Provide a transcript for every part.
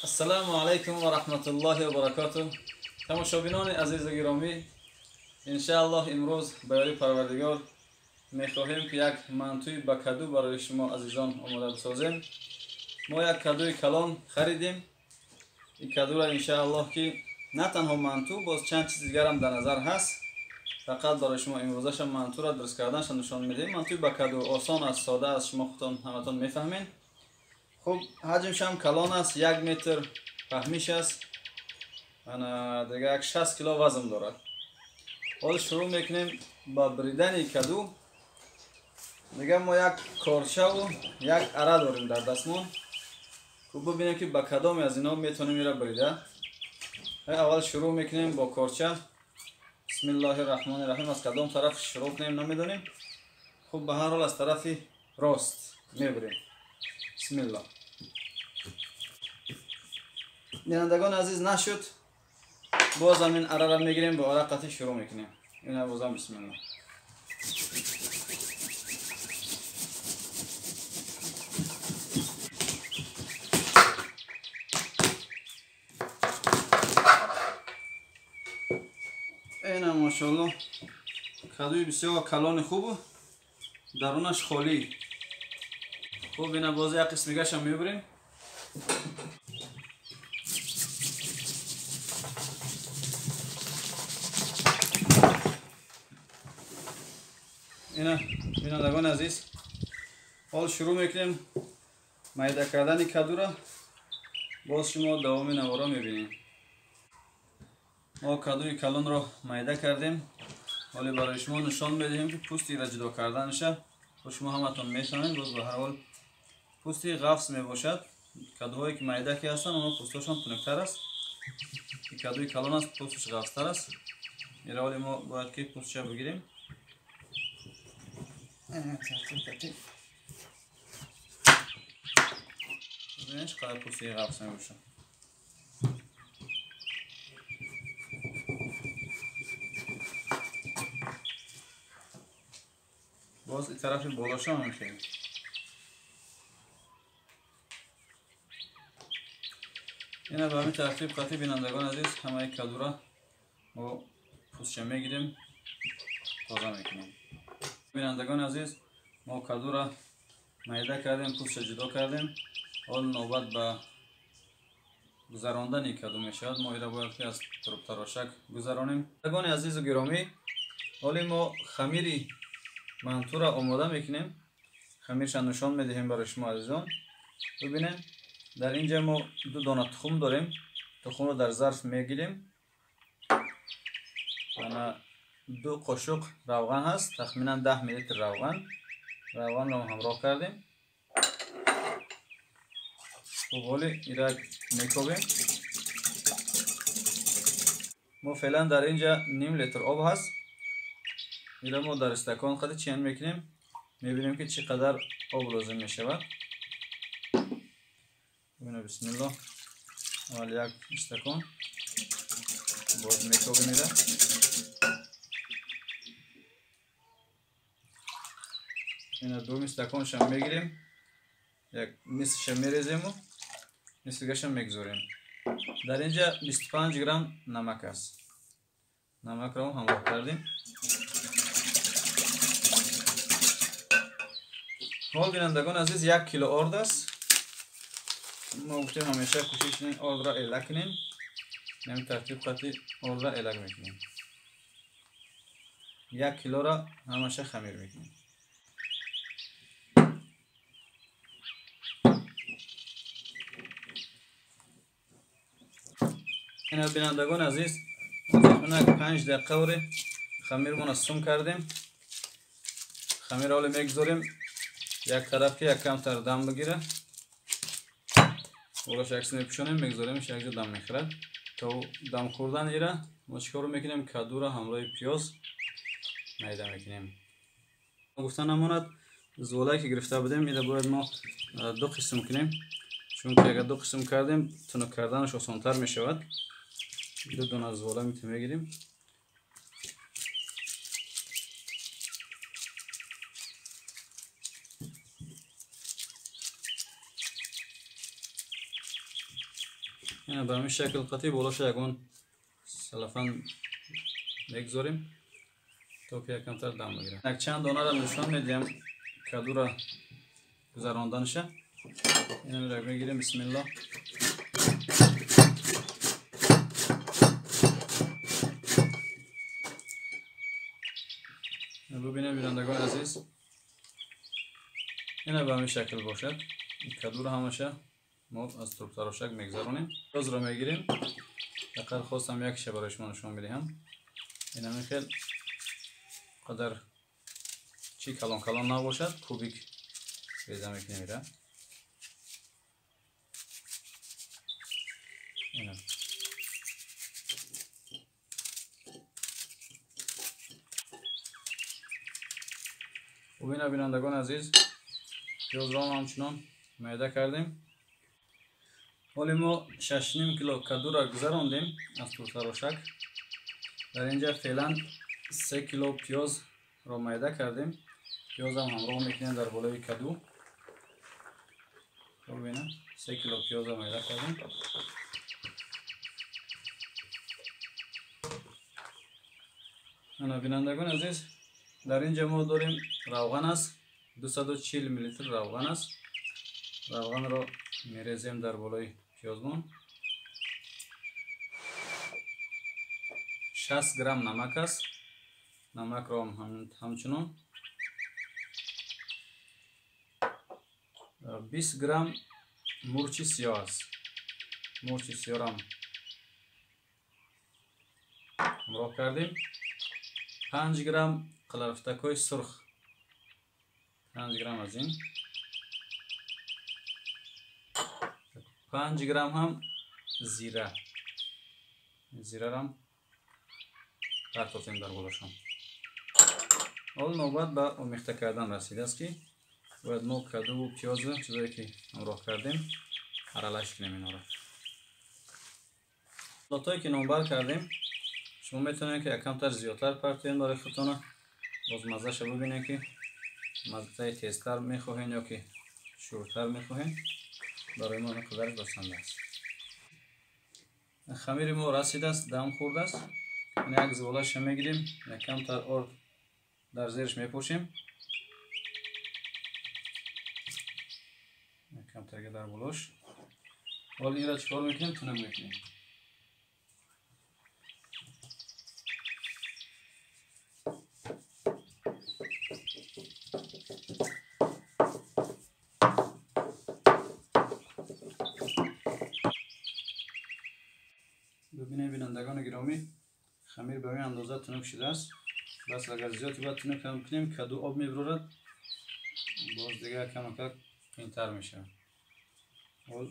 Ассалому алайкум ва раҳматуллоҳи ва баракотуҳ. Тамошобинони азизу гиромӣ, иншааллоҳ имрӯз ба ёри Парвардигор мехоҳем, ки як мантуи ба каду барои шумо азизон омода бисозем. Мо як кадуи калон харидем. Ин кадура иншааллоҳ, ки на танҳо манту, боз чанд чизи дигарам дар назар ҳаст. Фақат барои шумо имрӯзаша мантура дуруст карданша нишон медиҳем. Мантуи ба каду осон аст, сода аст, шумо худтон ҳаматон мефаҳмед. Хуб, ҳаҷмшам калон аст, 1 метр паҳмиш аст, ана дига як 60 кило вазн дорад. Ҳоло шурӯъ мекунем ба бридани каду. Дига мо як корчаву як ара дорем дар дастмон. Хуб, бибинем, ки ба кадоме аз инҳо метавонем ира брида. Аввал шурӯъ мекунем бо корча. Бисмиллоҳи раҳмони раҳим. Аз кадом тараф шурӯъ кунем, намедонем. Хуб, ба ҳар ҳол аз тарафи рост мебурем. Бисмиллоҳ. Бинандагони азиз, нашуд, боз ҳамин арара мегирем, бо ара қатӣ шурӯъ мекунем. Ина бозам бисмиллоҳ. Ина, мошоалло, кадуи бисёр калони хубу дарунаш холӣ. Хуб, ина боз як қисмигашам мебурем. Ина, бинандагони азиз, ҳол шурӯъ мекунем майда кардани кадура. Боз шумо давоми наворо мебинем. Мо кадуи калонро майда кардем. Ҳоле барои шумо нишон медиҳем, ки пӯсти ира ҷудо карданаша. Шумо ҳаматон мешавед, боз ба ҳар ҳол пӯсти ғафс мебошад. Кадуҳое ки майда ки ҳастанд, онҳо пӯсташон тунуктар аст. Кадуи калон аст, пӯсташ ғафстар аст. Ира ҳоле мо бояд ки пӯстша бигирем. Бибинед, чӣ қадар пӯсти ғафс мебошад. Боз и тарафи болошам мехелем. Ина ба ҳамин тартиб қатъи, бинандагони азиз, ҳамаи кадура мо пӯстша мегирем, тоза мекунем. Бинандагони азиз, мо кадура майда кардем, пӯстша ҷудо кардем. Ҳол навбат ба гузарондани каду мешавад. Мо ира бояд ки аз турбтарошак гузаронем. Бинандагони азизу гиромӣ, ҳоли мо хамири мантура омода мекунем. Хамирша нишон медиҳем барои шумо азизон. Бибинем, дар ин ҷа мо ду дона тухм дорем. Тухмро дар зарф мегирем. Ана 2 қошуқ равған ҳаст, тахминан 10 миллилитр равған. Равғанро ҳамроҳ кардем. Хуб, ҳоли ира мекобем. Мо феълан дар ин ҷа ним литр об ҳаст. Ира мо дар стакон қади чен мекунем, мебинем, ки чӣ қадар об лозим мешавад. Бибина, бисмиллоҳ, аввал як стакон, боз мекобем ира. Ина дуюми стаконшам мегирем, як нисфша мерезему нисфигаша мегузорем. Дар ин ҷа 25 грамм намак аст. Намакро ҳамроҳ кардем. Ҳол, бинандагони азиз, 1 кило орд аст. Мо гуфтем, ҳамеша кӯшиш кунем, ордро элак кунем. Ҳамин тартиб қати ордро элак мекунем. 1 килора ҳамаша хамир мекунем. Ина, бинандагони азиз, тахминан 5 дақиқа оре хамирмона сум кардем. Хамир ҳоле мегузорем як тараф, ки як камтар дам бигира. Болаш якс мепӯшонем, мегузоремш, якҷо дам мехӯрад. То дам хӯрдан ира мо чӣ корро мекунем? Кадура ҳамроҳи пиёз майда мекунем. Гуфта намонад, зуволае ки гирифта будем, ира бояд мо ду қисм кунем, чунки агар ду қисм кардем, тунук карданаш осонтар мешавад. Ду дона зувола мегирем. Ба ҳамин шакл қатъи болоша ягон салафан мегузорем, то ки якамтар дам бигирад. Якчанд донаро нишон медиҳам кадура гузаронданаша. Инамира мегирем, бисмиллоҳ. Бубинем, бинандагони азиз, ина ба ҳамин шакл бошад. Кадура ҳамаша мо аз турбтарошак мегузаронем. Пиёзро мегирем. Фақат хостам якша барои шумо нишон бидиҳам. Инамин хел қадар чи калон калон набошад, кубик реза мекунем ира. Ина. Бубинед, бинандагони азиз, пиёзро ҳамчунон майда кардем. Ҳоли мо 6,5 кило кадура гузарондем аз туртарошак. Дар инҷа феълан 3 кило пиёзро майда кардем. Пиёзам ҳамроҳ мекунем дар болои каду. Бубинед, 3 кило пиёзро майда кардем. Ана, бинандагони азиз, дар инҷа мо дорем равған аст, 240 миллилитр равған аст. Равғанро мерезем дар болои пиёзмон. 60 грамм намак аст. Намакро ҳамчунон 20 грамм мурчи сиёҳ аст. Мурчи сиёҳро ҳамроҳ кардем. 5 грамм қаларфтакҳои сурх, 5 грамм аз ин, 5 грамм ҳам зира, зирарам партофтем дар болошон. Ҳол навбат ба омехта кардан расидааст, ки бояд мо кадуву пиёзу чизое ки ҳамроҳ кардем аралаш кунем инҳоро. Лотое ки номбар кардем, шумо метавонед ки якамтар зиёдтар партоед барои худтона, боз маззаша бубинед ки маззаи тезтар мехоҳед ё ки шӯртар мехоҳед. Барои мо ин қадараш басанда аст. Хамири мо расидааст, дам хӯрдааст. Як зиволаша мегирем, якамтар орд дар зериш мепошем, якамтарга дар болош. Ҳол инро чикор мекунем? Тунук мекунем. Бубинед, бинандагони гиромӣ, хамир ба ин андоза тунук шудааст. Бас агар зиёд бояд тунук ҳам кунем, каду об мебурад, боз дигар камакак қиинтар мешавад. Ҳол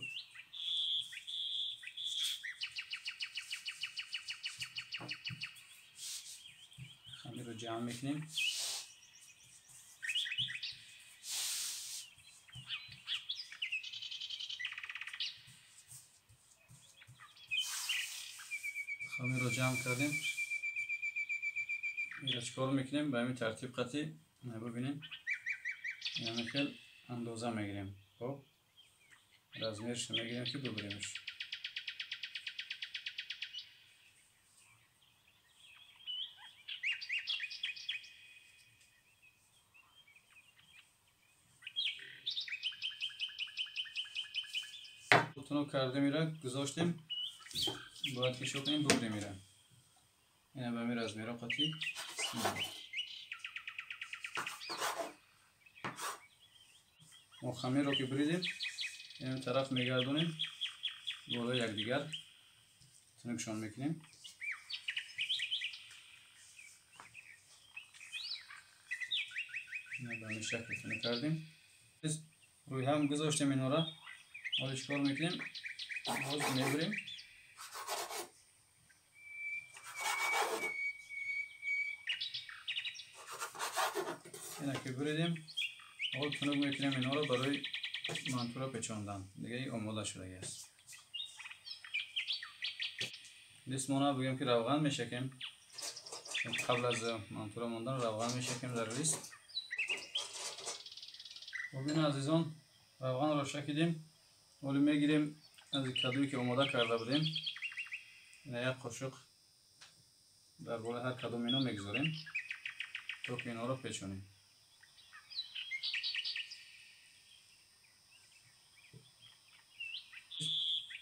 хамирро ҷамъ мекунем. Хамирро ҷамъ кардем. Инро чикор мекунем? Ба ҳамин тартиб қатъи бубинем, ҳамин хел андоза мегирем. Хоб, размерашро мегирем ки бубиремш. Тунук кардем, ира гузоштем, бояд ки шо кунем, бубирем ира. Ина ба ҳамин размеро қатъи. Мо хамирро ки буридем, ин тараф мегардонем, болои якдигар тунукшон мекунем. Ина ба ҳамин шакл тунук кардем. Рӯи ҳам гузоштем инҳоро. Ҳоло чикор мекунем? Боз мебурем. Ина ки буридем, ҳол тунук мекунем инҳоро барои мантура печондан. Дига ин омода шудагӣ аст. Листмона бигӯем ки равған мешакем. Қабл аз мантура мондан равған мешакем дар лист. Бубинед, азизон, равғанро шакидем. Ҳоло мегирем از کدویی که آماده کرده بودیم یک قاشق در بالای هر کدوم اینا میگذاریم تا که اینا رو پیچونیم.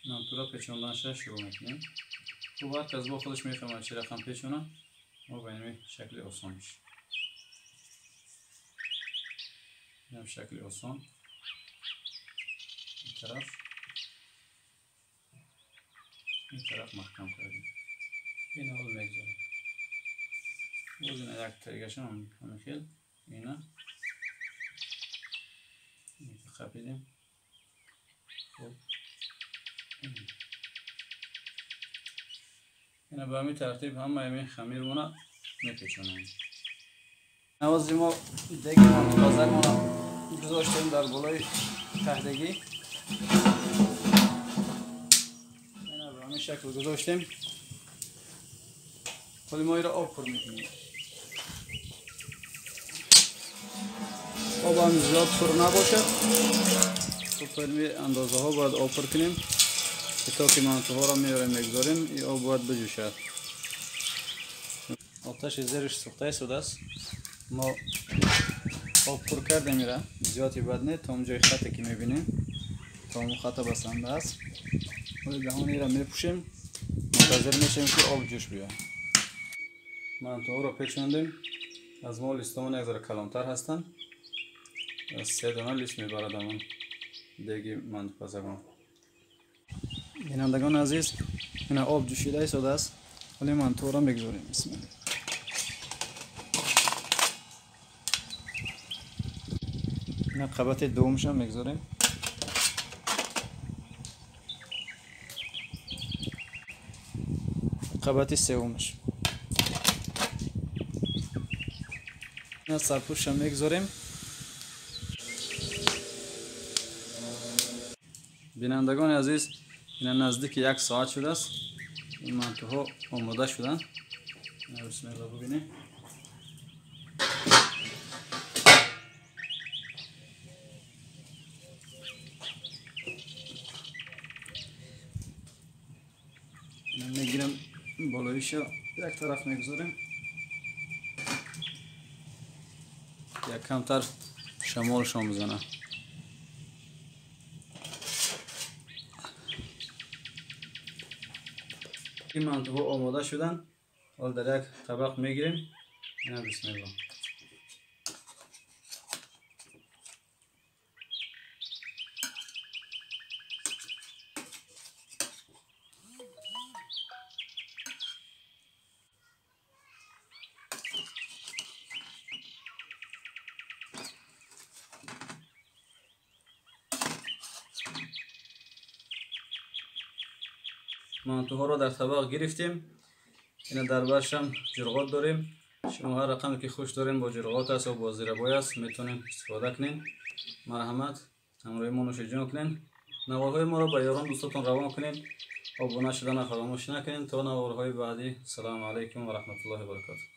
منتو را پیچوندنش شروع میکنیم. خب هر کس با خودش میفهمد چه رقم پیچونه، ما به این شکل آسان میشه. این شکل آسان این طرف این طرف محکم کردیم. این حال میگذاریم. باز این یک تریگش هم همین اینا این خپیدیم. خب اینا به همین ترتیب همه همین خمیرمونه میپیچونیم. نوازی ما دیگه منتو گذاشتیم در بالای تهدگی. اینا به همین شکل گذاشتیم. ولی ما ایرا آب پر میکنیم. آب هم زیاد پر نباشه. خب اندازه ها باید آب پر کنیم تا که منتوها را میاریم میگذاریم این آب باید بجوشد. آتش زیرش سوخته شده است. ما آب پر کردیم ایره زیادی بد نه، تا اونجای خطی که میبینیم تا اون خط بسنده است. ولی دهان ایره میپوشیم، منتظر میشیم که آب جوش بیاد. منتوها را پیچوندیم. از ما لیستمون یک ذره کلانتر هستن، از 3 دانه لیست میبرد همون دیگه منتوپزگان. بینندگان عزیز این آب جوشیده ایستاده است، ولی منتو را میگذاریم. بسم الله. این قبط دومش هم میگذاریم. قبط سومش این سرپوش هم میگذاریم. بینندگان عزیز اینا نزدیک 1 ساعت شده است. این منتوها آماده شدن. بسم الله ببینیم. میگیرم بالاییش یک طرف میگذاریم، یک کمتر شمالش هم بزنه. این منتوها آماده شدن. حال در یک طبق میگیریم. اینا بسم الله. منتوها را در طبق گرفتیم. اینا در برش هم جرغات داریم. شما هر رقمی که خوش دارین با جرغات است و با زیربای است میتونین استفاده کنین. مرحمت همراه ما نوش جان کنین. نوارهای ما را به یاران دوستاتون روان کنین. آبونه شدن فراموش نکنین. تا نوارهای بعدی، سلام علیکم و رحمت الله و برکاته.